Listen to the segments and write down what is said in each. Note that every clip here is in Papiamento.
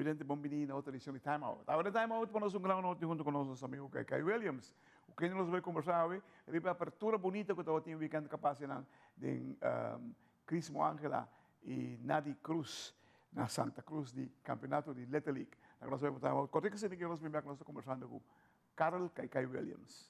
Televidente, bon bini na otro edicion di Time Out. Awe na Time Out pa nos un gran honor tin hunto cu nos nos amigo Kai Kai Williams, cu kende nos bay conversa awe riba e apertura bunita cu tabatin weekend cu a pasa nan den Crismo Angela y Nadi Cruz na Santa Cruz di campeonato di Little League. Laga nos bay pa Time Out. Corte cu esaki nos bin bek nos ta conversando cu Karel Kai Kai Williams.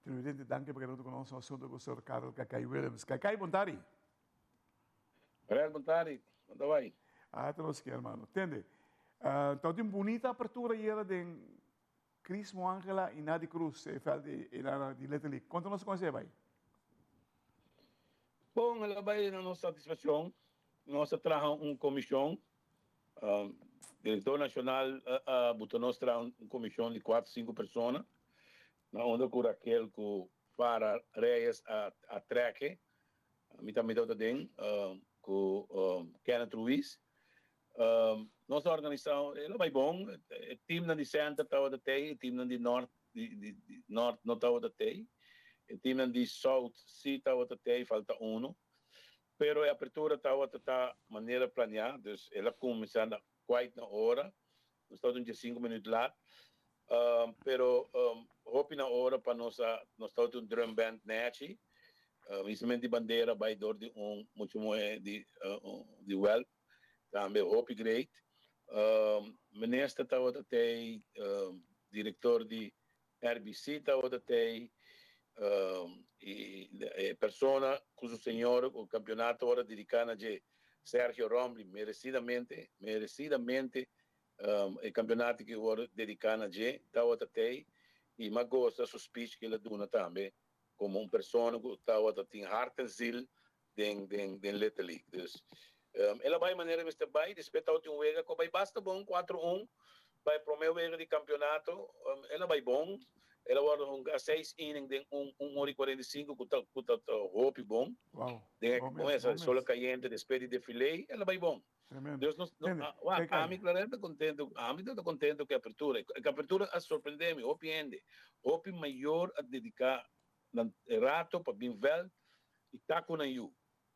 Televidente, danki pa keda huntu ku nos nos huntu ku Sir Karel Kakai Williams. Kakai, bon tardi. Karel, bon tardi. Kon ta bai? Ah, ta nos ke, hermano. Tende, ta tin bunita apertura ayera den Crismo Angela y Nadi Cruz, e veld di, di Little League. Konta nos kon esei bai. Bon, el a bai na nos satisfaccion. Nos a traha un comision. Director nacional a buta nos traha un comision di cuatro, cinco persona. Na unda cu Raquel cu Farah Reyes a treke. Mi tambe tabata den cu Kenneth Ruiz. Nos a organisa, el a bai bon. E teamnan di Center tabata tey, e teamnan di North di North no tabata tey. E teamnan di South si tabata tey, falta uno. Pero e apertura tabata ta manera planea, dus el a cuminsa na quite na ora. Nos tabata un diescinco minuut laat, pero hopi na ora pa nos a, nos tabata un drum band nechi. Misamente di bandera bay door di un mucha muhe di di Welp, tambe hopi great. Minister tabata tey, director di RBC tabata tey y e persona cu su señora cu campeonato ora dedica na dje, Sergio Rombley, merecidamente, merecidamente e campeonato ki worde dedica na dje tabata tey y m'a goza su speech cu el a duna tambe como un persona cu tabata tin hart en ziel den den den Little League. Dus el a bai manera mester bai, despues tabatin un wega cu a bai basta bon, cuatro un, bai prome wega di campeonato, el a bai bon, el a wordo hunga seis inning den un un ora y cuarenta y cinco cu ta cu ta hopi bon. Wow, Den e bon con mes, esa bon sol mes. cayente despues di defile, el a bai bon. Tremendo. Dus nos no Tende, a wak, kijk, ami claramente contento, ami ta contento cu e apertura. E apertura a sorprende mi, hopi hende, hopi mayor a dedica nan rato pa bin veld y ta cu nan yu.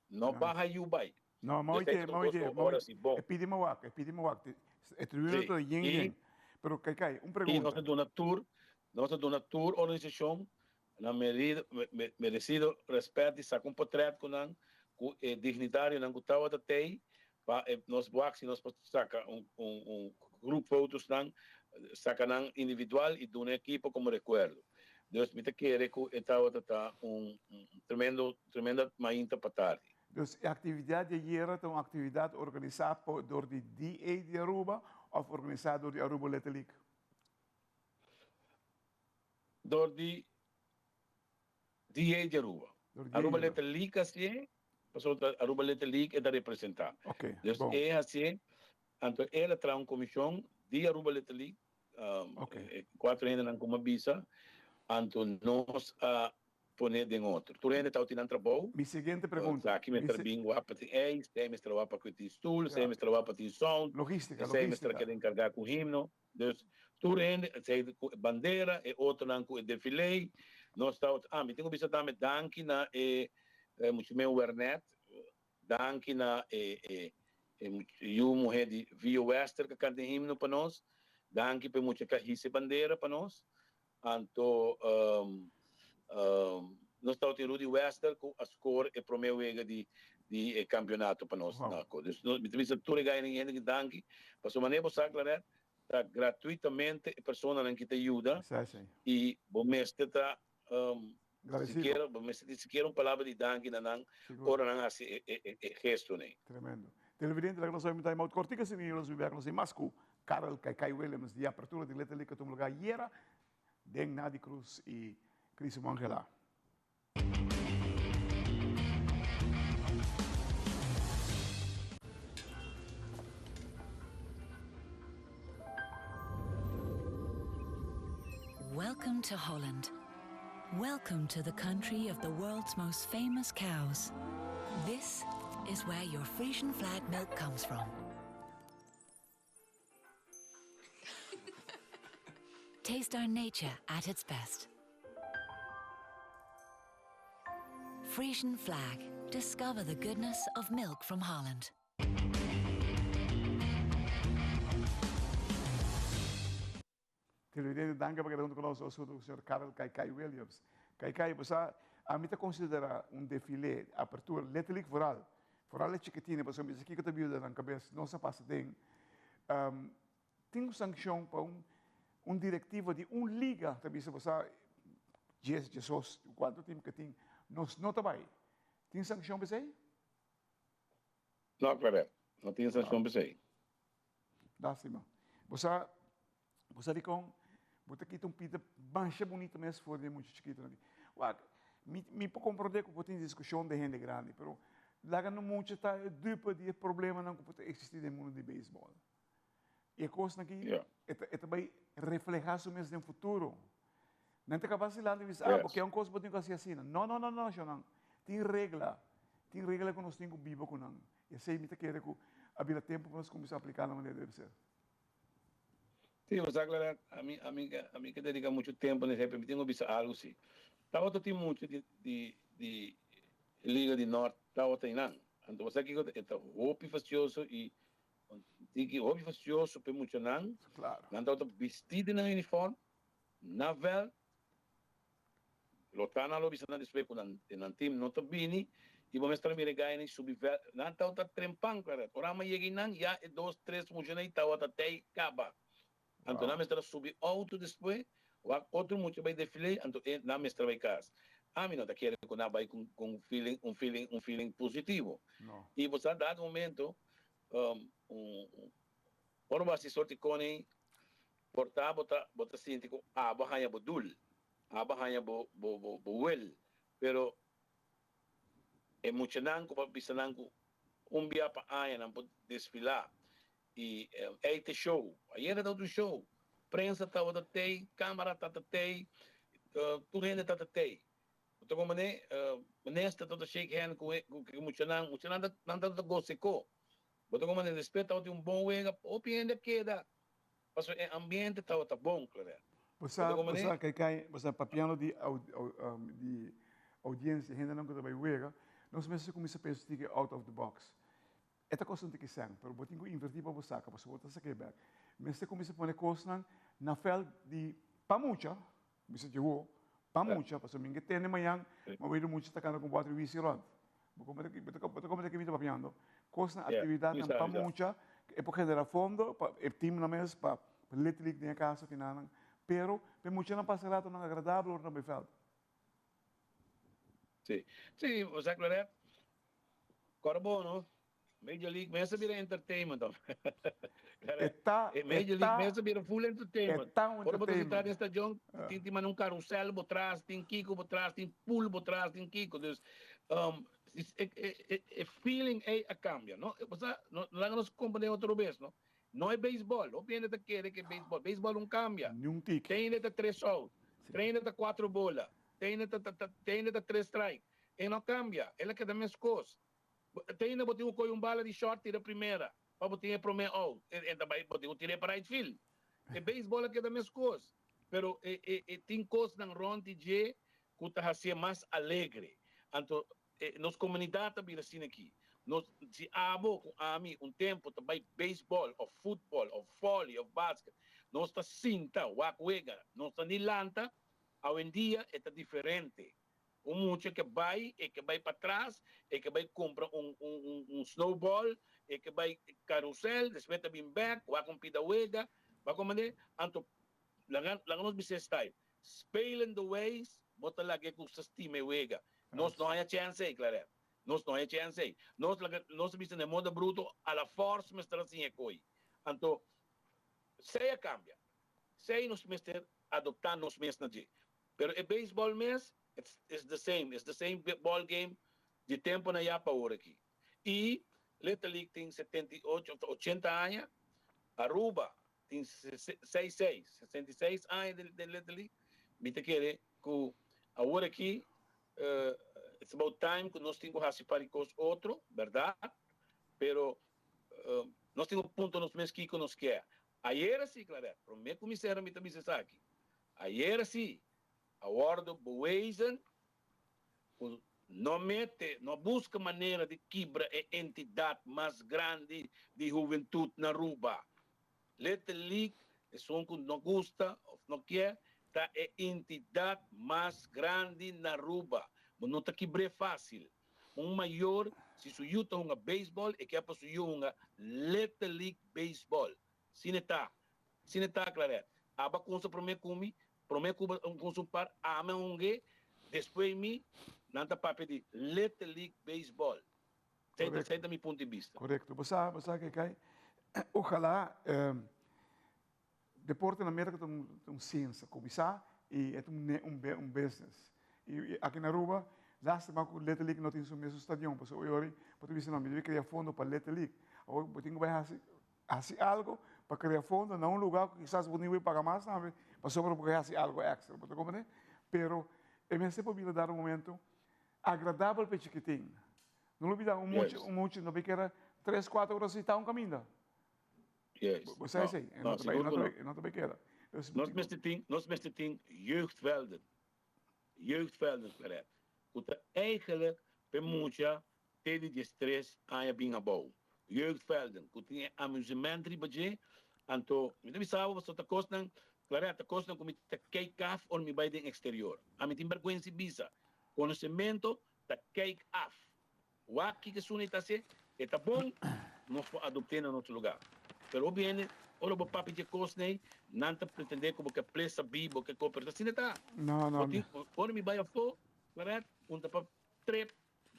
No baha yu bay. No, ma Esey oye, ta ma un cos oye, cu ma ora oye, si bon. e pidi mi wak, e pidi mi wak. E tribuna Sí, ta yen y yen. Pero kai kai, un y nos pregunta. ta duna tur, nos ta duna tur organisacion nan merido, merecido respet di saca un potret cu nan, cu e dignitarionan cu tawata tey pa e nos wak si nos por saca un un un groep fotos nan, saca nan individual y duna e ekipo como recuerdo. Dus mi ta kere cu e tawata ta un tremendo tremenda mainta pa tardi. Dus e actividad di ayera ta un actividad organisa por dor di DA di Aruba of organisa dor di Aruba Little League? Dor di DA di Aruba. Dor di Aruba DA. Little League a hacié. Pasobra Aruba Little League e ta representa. Ok, Dus bon. e hacié, anto el a traha un comision di Aruba Little League, Ok. e cuatro hendenan cu mi a bisa, anto nos a pone den otro. Tur hende tabatin nan trabou. Mi siguiente pregunta. Esaki mester Mi bin wak pa tin ijs, esei mester wak pa cu tin stoel, esei Ja. mester wak pa tin sound, Logistica, esei mester logistica. keda encarga cu himno. Dus tur hende, esei cu e bandera, e otronan cu e defilé. Nos tabata, ah, mi tin cu bisa tambe danki na e mucha meu Wernet, danki na e e e yu muher di Vio Wester cu a canta e himno pa nos, danki pa e mucha cu a hisa e bandera pa nos. Anto nos tabatin Rudy Wester cu a score e prome wega di di e campeonato pa nos na Aco. Dus mi ta bisa tur e gainan y hende ki danki pasobra manera bo sa Claret ta gratuitamente e personanan ki ta yuda y bo mester ta sikiera bo mester di sikiera un palabra di danki na nan ora nan haci e gesto nei. Tremendo. Televidente laga nos oye mi time out cortico si mi nos bibia nos mas cu Karel Kaikai Willems di apertura di Little League a tuma lugar ayera den Nadi Cruz y Crisimo Angela. Welcome to Holland. Welcome to the country of the world's most famous cows. This is where your Frisian flag milk comes from. Taste our nature at its best. Frisian flag. Discover the goodness of milk from Holland. Televidente danki pa keda hunto ku nos nos hunto ku señor Karel Kaikai Williams. Kaikai bo sa ami ta konsidera un defile apertura letterlijk vooral vooral e chikitine pasobra mi sa kiko ta biuda nan kabes nos a pasa den tin un sankshon pa un un direktiva di un liga ta bisa bo sa djes djesos kuantu tim ke tin nos no ta bai tin sankshon pa esei? No Claret no tin sankshon pa esei. Lástima. Bo sa, bo sa dikon? Bo ta kita un pita masha bunita mes for di e mucha chikitonan aki. Wak, mi, mi por komprondé ku por tin diskushon den hende grandi, pero laga no mucha ta e dupe di e problemanan ku por ta eksistí den mundu di beisbòl. I e kosnan aki, Ja. e ta, e ta bai reflehá su mes den futuro. Nan ta kapas di lanta i bisa, ah, Yes. bo ke un kos bo tin ku hasi asina. No, no, no, no, shonnan. Tin regla. Tin regla ku nos tin ku biba ku nan. Esei mi ta kere ku a bira tempu pa nos kuminsá apliká na manera debe ser. Sí, bo sa Claret, ami ami ami ke dediká muchu tempu na esei, pero mi tin ku bisa algu sí. Tabata tin muchu di di di Liga di Nort tabata einan. Anto bo sa kiko e ta hopi fastioso i tiki hopi fastioso pa e muchanan. Klaro. Nan tabata bistí den nan uniform, na vèlt, Lo ta nan lo bisa nan despues ku nan nan team no ta bini i bo mester a mira e gainan subi vèlt nan tabata trempan Claret ora mi a yega einan ya e dos tres muchanan ei tabata tei kaba anto nan mester a subi outo despues wak otro mucha bai defilé anto e nan mester a bai kas ami no ta kere ku nan bai ku un feeling un feeling un feeling positivo i bo sa dado momento un ora bo hasi sorti kone Por ta bo ta bo ta sinti ku abo haña bo dul, abo haña bo bo bo bo wel, pero e muchanan ku bo a bisa nan ku un bia pa aña nan por desfilá i ei ta show, ayera tabata un show, prensa tabata tei, kamara tabata tei, tur hende tabata tei. Bo ta komo ne minister tabata shake hand ku e ku muchanan, muchanan ta nan tabata gosa e ko. Bo ta komo ne despues tabatin un bon wega, hopi hende a keda. Pasobra e ambiente tabata bon, Claret. Bo sa, bo sa Kaikai, bo sa papiando di di audiencia, hendenan ku ta bai wega, nos mester kuminsá pensa tiki out of the box. E ta kosta un tiki sèn, pero bo tin ku invertí pa bo saka, pasobra bo ta sak'é bèk. Mester kuminsá pone kosnan na vèlt di pa mucha, bisa dje wou, pa mucha, pasobra mi ke tende mañan, mi a wei di mucha ta kanda ku un bòter whisky rònt. Bo ta komprende ke mi ta papiando? Kosnan, aktividatnan pa mucha, e por genera fondo pa e teamnan mes, pa Little League den e kaso kinanan, pero pa e muchanan pasa ratonan agradabel ora nan bai vèlt. Sí, sí, osea Claret, kòrda bo no, Major League mes a bira entertainment of. E ta, E Major League mes a bira full entertainment. E ta un Ora bo ta sinta entertainment. den stadion, tin tin manda un carrousel bo tras, tin kiko bo tras, tin pool bo tras, tin kiko. Dus, um, E feeling ei a cambia, no? Bo sa, no, laga nos comprende otro bes, no? No e baseball. Hopi hende ta kere cu e baseball. Baseball un cambia. Ni un tiki. Tin hende ta tres out. Tin hende ta cuatro bola. Tin hende ta, ta, tin hende ta tres strike. E no cambia. El a keda mescos. Tin hende bo tin cu coge un bala di short tira primera pa bo tin e prome out. E ta bay, bo tin cu tira e pa right field. E baseball a keda mescos. Pero e, e, e tin cosnan rond di dje cu ta hacié mas alegre. Anto e nos comunidad ta bira asina aki. Nos, si abo cu ami un tempo ta bay baseball of football of volley of basket, nos ta sinta wak wega, nos ta ni lanta, awendia e ta diferente. Un mucha ke bay, e ke bay patras, e ke bay cumpra un, un, un, un snowball, e ke bay carusel, despues ta bin bek, wak un pida wega, bo a comprende? Anto laga, laga nos bisa e style. Spelende wijs bo ta laga e ku sa stima e wega. Nos no haña chèns ei, Claret. Nos no haña chèns ei. Nos laga, nos ta bisa na e moda bruto, a la fòrs mester a siña e koi. Anto, esei a kambia. Esei nos mester adoptá nos mes na dje. Pero e beisbòl mes, it's, it's the same. It's the same ball game di tempunan ya pa ora aki. I Little League tin 78 òf 80 aña. Aruba tin seis seis, 66 aña den Little League. Mi ta kere ku awor aki it's about time ku nos tin ku hasi par di kos otro, bèrdat? Pero nos tin ku punta nos mes kiko nos kier. Ayera si, Claret, promé ku mi sera mi ta bisa esaki. Ayera si a wòrdu bewezen ku no mete, no buska manera di kibra e entidat mas grandi di huventut na Aruba. Little League, esun ku no gusta of no kier, ta e entidat mas grandi na Aruba. Bo no ta kibr'é fásil. Un mayor, si su yu ta hunga beisbòl, e kier pa su yu hunga Little League Baseball. Asina e ta. Asina e ta, Claret. Aba kunsa promé ku mi, Prome cu un cunsu par ame hunge, despues mi, nan ta papia di Little League Baseball. Esey ta mi punto di bista. Correcto. Bo sa, bo sa ke kai? Ojalá deporte na Merca ta un ciencia, cuminsa y e ta un business. Y aki na Aruba, lastima cu Little League no tin su mesun stadion, pasobra oy ora bo ta bisa no, mi debe crea fondo pa Little League. Awor bo tin cu bay haci Hasi algo pa krea fondo na un lugar ku kisas bo ni bai paga mas tambe pasobra bo ke hasi algo extra, bo ta komprende? Pero e mester por bira dado un momento agradabel pa e chikitin. No lo bida un mucha, un mucha no bai keda tres, kuater ora sitá un kaminda. Bo sa esei? E no ta bai, e no ta bai keda. Nos mester tin, nos mester tin jeugdvelden, jeugdvelden, Claret, ku ta eigenlijk pa e mucha Te di diestres aña bin abou. Jeugdvelden, ku tin e amusement riba dje, anto mi ta bisa bo pasobra ta kosnan, Claret, ta kosnan ku mi ta kijk af ora mi bai den eksterior. Ami tin bèrgwensa di bisa. Konosementu ta kijk af. Wak kiko esun ei ta hasi, e ta bon, nos por adopt'é na nos lugá. Pero hopi hende, ora bo papia dje kosnan ei, nan ta pretendé ku bo ke ple sabí, bo ke ko, pero ta asina ta. No, no. Bo tin, ora mi bai afó, Claret, un ta pa trep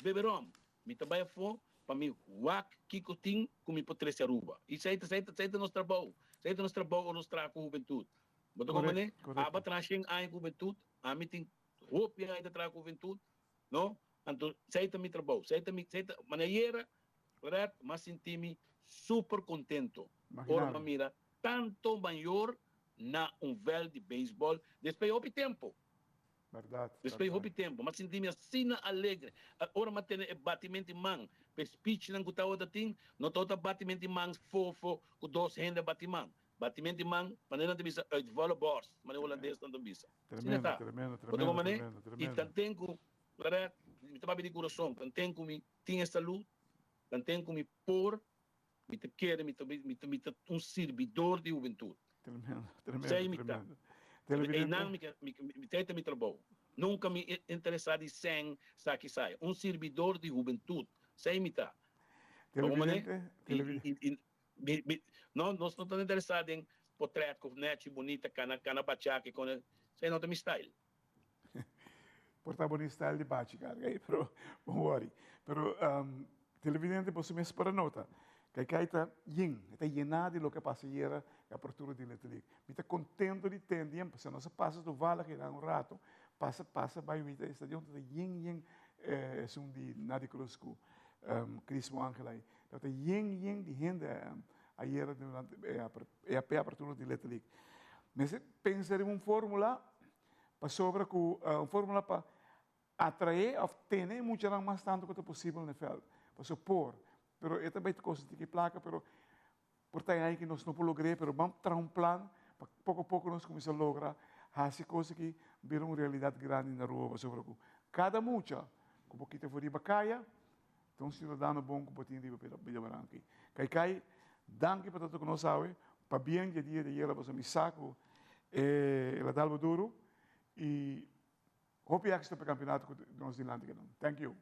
Bebe rom, mi ta bai afó pa mi wak kiko tin ku mi por trese Aruba. I esei ta, esei ta nos trabou. Esei ta nos trabou ora nos traha ku hubentut. Bo ta komprendé? Aba traha shen aña ku hubentut, ami tin hopi aña ta traha ku hubentut, no? Anto esei ta mi trabou, esei ta mi, esei ta, manera ayera, Red, m'a sinti mi super kontento ora m'a mira tanto mayor na un vèlt di beisbòl despues hopi tempu. Berdad. Despues hopi tempo, m'a sinti mi asina alegre. Ora m'a tene e batimento di man pa e speechnan cu tawata tin, no tawata batimento di man fofo cu dos hende a bati man. Batimento di man, manera nan ta bisa, uit volle borst, manera Holandesnan ta bisa. Asina ta. Tremendo, Bo ta tremendo, mane? tremendo, I tremendo. tanten cu, Claret, mi ta papia di curason, tanten cu mi tin e salud, tanten cu mi por, mi ta kere, mi ta, mi ta, mi ta un sirbidor di hubentud. Tremendo, tremendo, Esei mi ta. tremendo. Einan Televidente. mi ke, mi, mi, esei ta mi trabou. Nunca mi interesa di sèn, saki, saya. Un sirbidor di hubentud. Esei mi ta. Bo mane? Televidente, I, televidente. i, i, mi, mi, no, nos no ta interesa den potret ku nechi, bunita, kana, kana bachaki, kon, esei no ta mi style. Por ta bo style di bachi carga ahí, pero don't worry. Pero televidente, boso mes por a nota, que kai ta yen, ta llená di loke pasa ayera e apertura di Little League. Mi ta contento di tende, pasobra nos a pasa toevallig hier un rato, pasa, pasa bai wita e stadion, ta yen, yen. Esun di Nadi Cruz ku Crismo Angel ai. Tabata yen yen di hende ayera durante e apertura di Little League. Mester pensa riba un formula pasobra ku un formula pa atraé òf tene e muchanan mas tantu ku ta posibel na e vèlt. Pasobra por, pero e ta bai ta kosta tiki plaka, pero por ta e ku nos no por logr'é, pero ban traha un plan pa poko poko nos kuminsá logra hasi kos aki bira un realidat grandi na Aruba, pasobra ku kada mucha ku bo kita for riba kaya ta un siudadano bon ku bo tin riba bida baranki. Kaikai, danki pa ta ku nos awe, pabien di e dia di ayera pasobra mi sa ku el a dal bo duru i hopi éksito pa e kampionato ku nos dilanti kinan. Thank you.